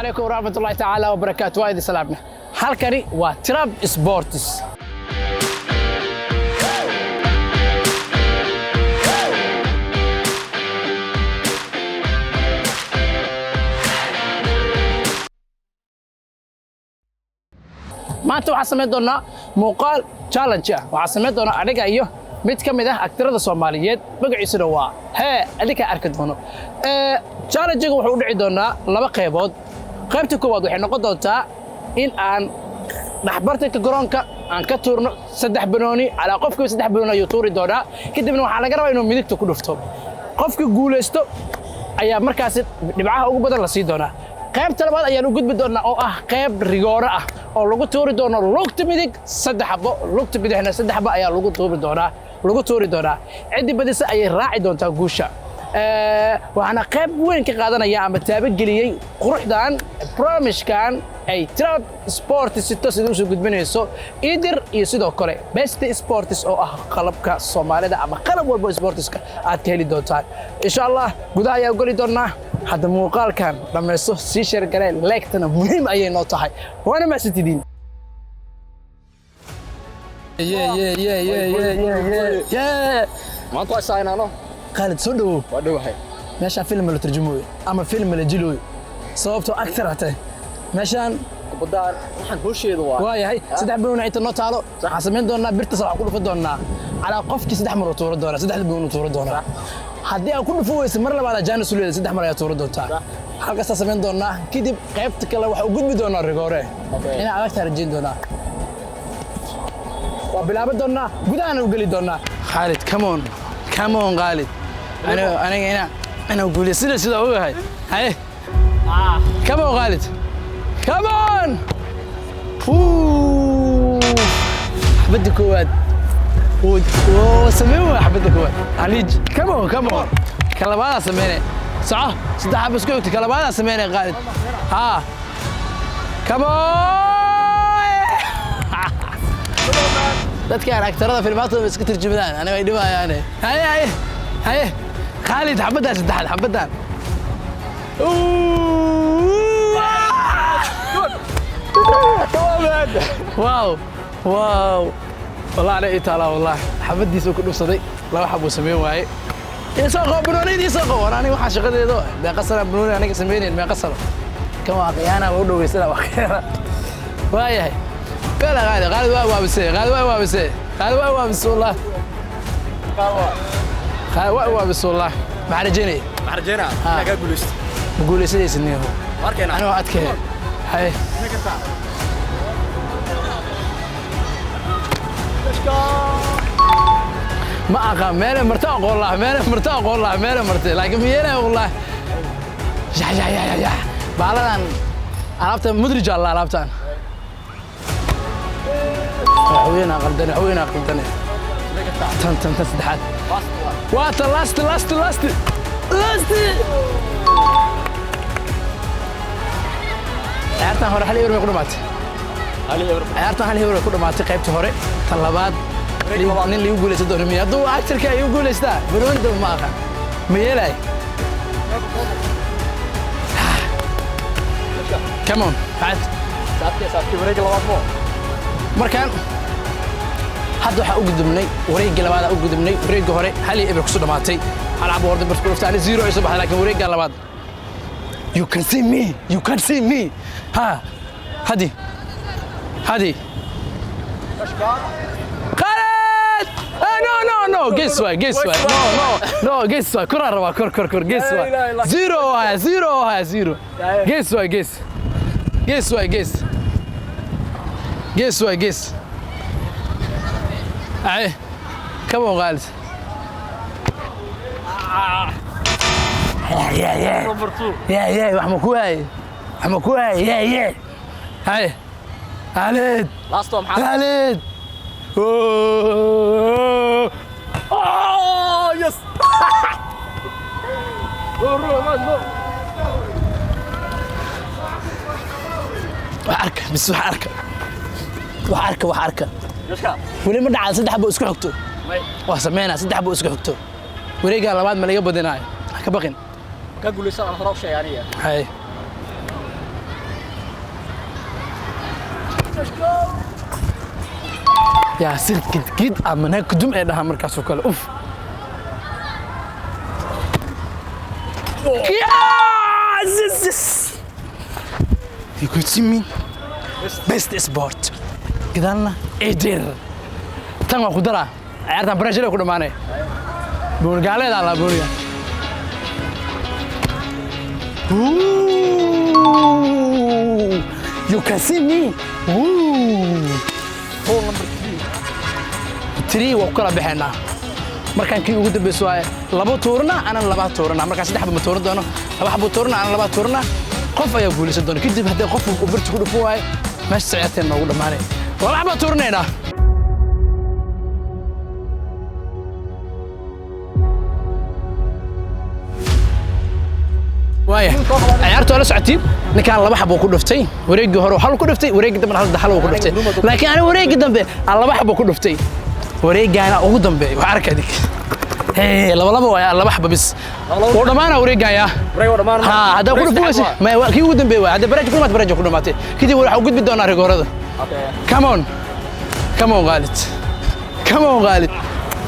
Calaykum waraxmatullahi tacaala wabarakaatu. Waa idin salaamna. Halkani waa Trab Sports. Maanta waxaan samayn doonaa muuqaal challenge ah. Waxaan samayn doonaa aniga iyo mid ka mid ah aktarada Soomaaliyeed, magaciisuna waa hee adinkaa arki doono. Challenge-ga wuxuu u dhici doonaa laba qaybood. Qaybta koowaad waxay noqon doontaa in aan dhexbartanka garoonka aan ka tuurno saddex banooni. Calaa qofkiiba saddex banooni ayuu tuuri doonaa. Kadibna waxaa laga rabaa inuu midigta ku dhufto. Qofkii guulaysto ayaa markaasi dhibcaha ugu badan la sii doonaa. Qaybta labaad ayaan u gudbi doonaa, oo ah qayb rigooro ah oo lagu tuuri doono lugta midig saddex xabo, lugta bidixna saddex xabo ayaa lagu tuuri doonaa. Ciddii badisa ayay raaci doontaa guusha. Waxaana qayb weyn ka qaadanaya ama taabageliyey quruxdan barnaamijkan ay Trab Sports si toos idin usoo gudbinayso Idir, iyo sidoo kale Best Sports, oo ah qalabka Soomaalida ama qalab walba sportiska aad ka heli doontaan, insha Allah. Gudaha ayaa geli doonaa. Hadda muuqaalkan dhammaysto, sii share garee, like-tana muhiim ayay noo tahay, waana mahadsantidiin. Yeah. Maanta waa isaaynaano. Khaalid, soo dhawow. Waa dhowahay. Meeshaan film la tarjumooyo ama film la jilooyo, sababtoo actor hatay meeshaan. Kubaddaan waxaan howsheeda waa. Waa yahay, saddex banooni inta noo taalo. Waxaan samayn doonaa birtas waxaan ku dhufan doonaa. Calaa qofkii saddex mar uu tuuro doonaa, saddexda banooni uu tuuro doonaa. Haddii aad ku dhufan weysa, mar labaad chance u leedahay, saddex mar ayaa tuuro doontaa. Halkaasaa samayn doonaa. Kadib qaybta kale waxaa u gudbi doonaa rigoore. Inaa adagtaa rajayn doonaa. Waa bilaaban doonaa, gudahana u geli doonaa. Khaalid, come on, come on, Khaalid. Aniga ina guulaysana sida ogahay. Haye, come on, Khaalid, come on. Wuu. Xabadda koowaad wuu sameyn waaya. Xabadda koowaad haliij. Come on, come on. Ka labaadaa sameyne. Soco, saddex xaba isku xigta. Ka labaadaa sameyne, Khaalid. Haa, come on. Dadkaan aktarada filmaantooda iska tarjumadaan, aniga ay dhibayaane. Haye, haye, haye, Khaalid, xabaddan saddexaad, xabaddan. Wow, wow, والله على إيطاليا. والله xabadiisa ku dhufsaday. Laba xab uu sameyn waaye. Isoo qabo banoonida, isoo qabo. War, aniga waxaa shaqadeedo. Meeqa sana banooni aniga sameynayn? Meeqa sano? Kan waa khiyaana, waa u dhoweysana, waa khiyaana. Waayahay, bela. Khaalid, Khaalid waa waabisay. Khaalid waa waabisay. Khaalid waa waabisay, wallah. Khaalid waa waabisay, wallah. Maxaa rajaynaya? Waxaan rajeynaa inaa kaa guulaysto. Ma guulaysanaysid, niyahow. Markayna. Anigoo adkee. Haye. Kartaa. Ma aqaan meele marta, aqoon laha meele marta, aqoon laha meele martay, laakiin ma yeelaya, wallah. Yax yax yax yax yax. Baaladan alaabta mudrij alla alaabtan. Waxweynaa qaldane, waxweynaa qaldane. Tan tan tan saddexaad waa tan. Last, last, last, last. Ciyaartan hore 1-0 bay ku dhamaatay. Ciyaartan 1-0 bay ku dhamaatay qaybta hore. Tan labaad nin liigu guulaysan doono miya? Hadduu actorka igu guulaystaa, banooni dambe ma aqaan, ma yeelay. Come on, maxaad? Wareegga labaad mo. Markaan hadda waxaa u gudubnay wareeggii labaadaa u gudubnay. Wareegga hore 1-0 kusoo dhamaatay. Hal cabo horda bas ku dhuftay, ani zero ay soo baxday. Laakiin wareegga labaad, you can see me, you can see me. Ha, hadi, hadi, Khaled! Ah, no, no, no, guess what, guess what, no, no, no, guess what. Koraa rabaa, kor, kor, kor. Guess what, zero haya, zero haya, zero. Guess what, guess, guess what, guess, guess what, guess. Ay, come on, Khalid. Yeah, yeah, yeah. Number two. Yeah, wax ma ku haye, wax ma ku haye. Yeah. Hay, Khalid. Last one maxaa? Khalid. Oh. Oh, yes. Go, go, go. Wax arka bis, wax arka, wax arka, wax arka. Yoshka. Weli ma dhacda saddex buu isku xigto. May. Waa sameynaa saddex buu isku xigto. Wareegga labaad ma laga badinaayo, ha ka baqin. Ka guulaysan aan hore u sheegay aniga. Hay. Yaa sir gidgid ama naa kudum ee dhahaa markaasoo kale uf. Yes, yes, yes. You could see me. Best sport. Gadaalna Edir. Tan waa ku daraa. Ciyaartan pressure ku dhamaanay. Buurgaaleeda la buuriga. Ooh, you can see me. Ooh. Goal number 3. 3 waa ku kala bixinaa. Markaan kii ugu dambeysay waaye laba tuurna anan laba tuurna, markaan saddex xabo ma tuuran doono, laba xabo tuurna anan laba tuurna, qof ayaa guulaysan doona. Kadib haddii qof uu birta ku dhufan waaye meesha ciyaarteen noogu dhammaanay. Laba xabo tuurnaynaa. Waaya ciyaarta waa la socotiin. Ninkaan laba xabo ku dhuftay wareeggii hore, hal ku dhuftay wareeggii dambe, hal ku dhuftay, laakiin aniga wareeggii dambe aan laba xabo ku dhuftay. Wareeggaana ugu dambeeya wax arka adig. Hee, laba laba waaya, laba xabo bis wuu dhammaanaa wareeggaaya. Wareeg waa dhammaan. Ha, haddaa ku dhufan weyse maya, waa kii ugu dambeeya waay. Hadda bareja ku dhamaatay, bareja ku dhamaatay. Kadib waxaa u gudbi doonaa rigoorada. Okay. Come on, come on Khalid, come on Khalid.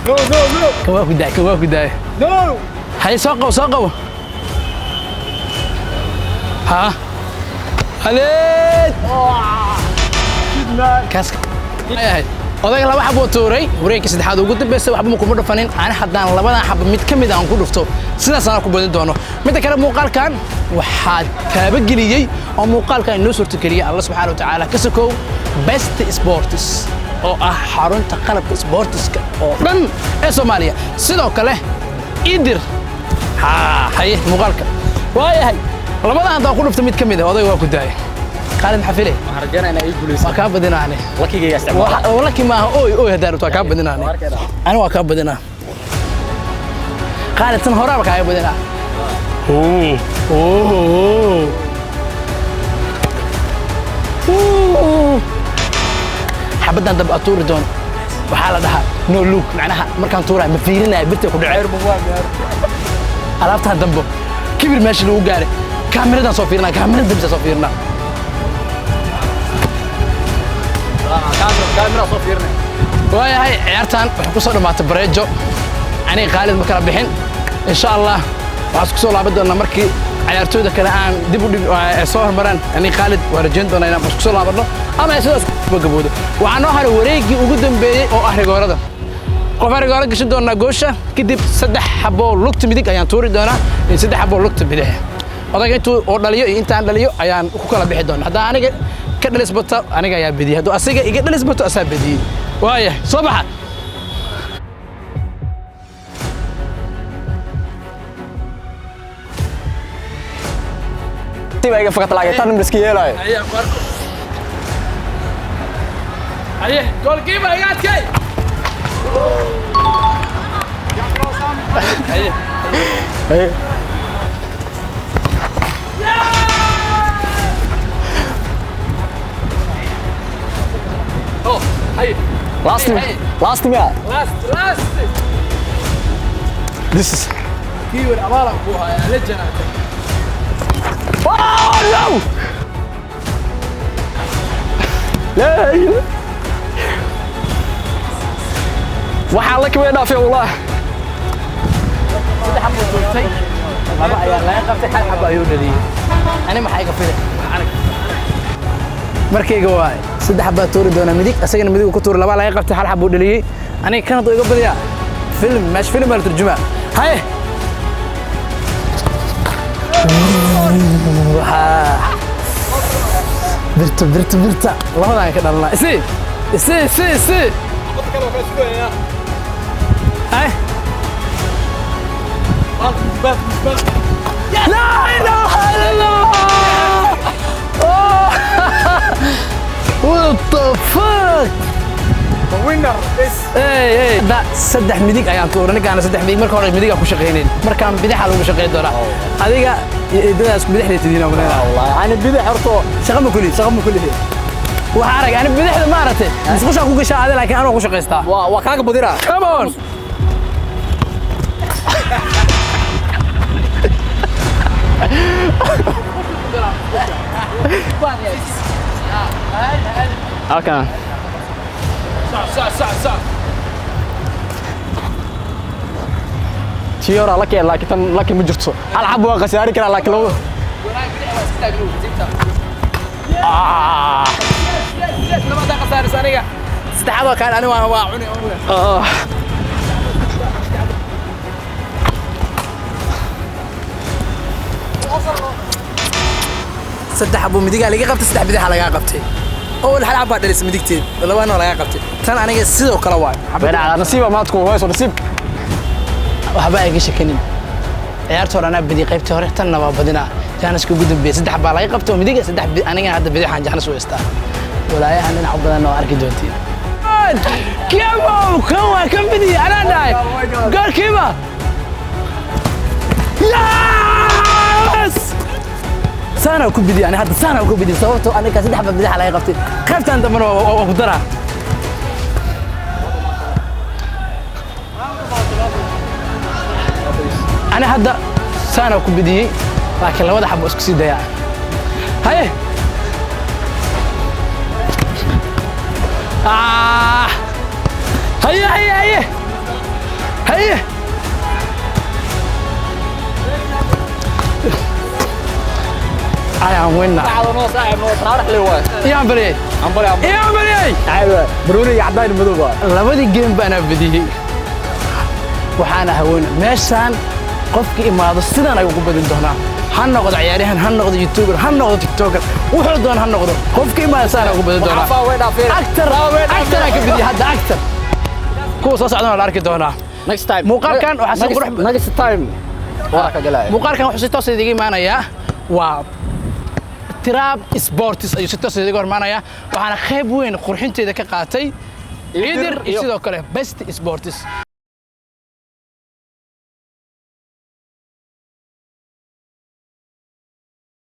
No, no, no. Kan waa ku daay, kan waa ku daay. No. Hay, soo qabo, soo qabo. Ha Khalid, kaas ahayd. Odayga laba xabo tuuray wareegga saddexaad ugu dambeysay, waxba ma kuma dhufanin. Ani haddaan labadan xabo mid ka mid ah aan ku dhufto, sidaas anaa ku badin doono. Midda kale, muuqaalkan waxaa taabageliyey oo muuqaalkan inoo suurtageliyey Alla subxaana wa tacaala ka sokow Best Sports oo ah xarunta qalabka sportiska oo dhan ee Soomaaliya, sidoo kale Idir. Ha haye, muuqaalka waayahay. Labadan haddaan ku dhufto mid ka mid ah, odayga waa ku daayay. Khaalid, maxaa filay? Waxaan rajaynayaa inay ii guulayso. Waa kaa badinaane. Lakigayga isticmaala. Laki maaha, oy oy, haddaan rabto waa kaa badinaane. Ani waa kaa badinaa Khaalid, tan horaaba kaaga badinaa. Oo, oo, oo. Xabaddan dambe aad tuuri doono waxaa la dhahaa no look, macnaha markaan tuurayo ma fiirinaya birta ku dhacay. Alaabtaan dambe kibir meesha lagu gaaray, kaamiradan soo fiirinaa, kaamirada dambe soo fiirinaa. Kaamira soo fiirinay. Waayahay, ciyaartan waxay ku soo dhammaatay bareejo. Aniga Khaalid ma kala bixin. Insha Allah waxaan isku soo laaban doonaa markii ciyaartooyda kale aan dib u dhig ay soo hormaraan. Aniga Khaalid waa rajayn doonaa inaan isku soo laabanno ama ay sidaas ku gabowdo. Waxaa noo haray wareeggii ugu dambeeyey oo ah rigoorada. Qof rigooro gashan doonaa goosha. Kadib saddex xabo lugta midig ayaan tuuri doonaa iyo saddex xabo lugta bidix. Odayga intuu oo dhaliyo iyo intaan dhaliyo ayaan ku kala bixi doonaa. Haddaa aniga ka dhalis bato, aniga ayaa bediyey. Hadduu asiga iga dhalis bato, asaa bediyey. Waaya, soo baxa. Tiba iga fakat laagay tan miski yeelay. Aye, ku arko. Aye, goalkeeper iga adkay. Aye. Hey. Oh, aye. Last. Hey, hey. Last miya? Last, last. This is Keeper abaal ku haya legend. Oh no! La ilaha. Waxaa la kibay dhaafay wallah. Saddex xabo tuurtay, laba ayaa laga qabtay, hal xabo ayuu dhaliyey. Ani maxaa iga filay? Markayga waay saddex xabaa tuuri doonaa midig, asagana midig ku tuuri, laba laga qabtay, hal xabuu dhaliyey. Aniga kan hadduu iga badiyaa, film meesha film baa la turjumaa. Haye. Waxaa birta birta birta labadaan ka dhalanaa. Isi isi isi isi. Haye. لا إله إلا الله. Oh! What the fuck? The winner is Hey, hey. Da saddex midig ayaan tuuray. Ninkaana saddex midig, marka hore midigaa ku shaqaynayn, markaan bidaxa lagu shaqayn doonaa. Adiga iyo eedadaas isku bidixda tidiin oo malaynaa. Wallahi ani bidix horto shaqa ma kuli. Shaqa ma kulihi. Waxaa arag ani bidixda ma aragtay musqushaa ku gashaa adi, laakiin anoo ku shaqaystaa. Waa kaaga badira. Come on. Halkan. Sac, sac, sac. Tii hore lucky, laakiin tan lucky ma jirto. Hal xab waa khasaari karaa, laakiin labo. Ah. Yes, labadaa khasaaris aniga. Saddexaad oo kale ani waa cuni. Ah. Saddex buu midigaa laga qabtay, saddex bidaxa lagaa qabtay. Oo hal xab baa dhalisay midigteed, labana waa lagaa qabtay. Tan aniga sidoo kale waay. Beenaca nasiiba maad ku hayso nasiib. Waxba ay ga shakanin. Ciyaarta hore anaa badiyay qaybtii hore, tanna waa badinaa. Jaaniska ugu dambeeyay saddex baa laga qabtay oo midiga saddex, anigana hadda bidixaan jaanis u haystaa. Walaayahan dhinac badan oo arki doontiin. Kiamow, kan waa kan bidiyay anaa dhahay. Goalkeeper. Yes! Saana ku bidiyay ani hadda, saana ku bidiyay sababtoo aniga saddex baa bidaxa laga qabtay. Qaybtan dambena waa ku daraa. Ani hadda saana ku bidiyey, laakiin labada xabo isku sii dayaa. Haye. Ah! Haye, haye, haye. Haye. I am winner. Yaan bariyay. Yaan bariyay. Barooni iyo cadaan madow baa. Labadii game baana badiyey. Waxaana haweena meeshaan qofka imaado sidaan ayuu ku badin doonaa. Ha noqdo ciyaaryahan, ha noqdo youtuber, ha noqdo tiktoker, wuxuu doon ha noqdo, qofka imaado sidaan ayuu ku badin doonaa. Actor, actor aan ka badiyay hadda, actor. Kuwa soo socdana waa la arki doonaa. Next time. Muuqaalkan waxaa si qurux Next time. Waa ka galaya. Muuqaalkan wuxuu si toos ah idiga imaanayaa waa Trap Sports ayuu si toos ah idiga hormaanayaa, waxaana qayb weyn qurxinteeda ka qaatay Idir iyo sidoo kale Best Sports.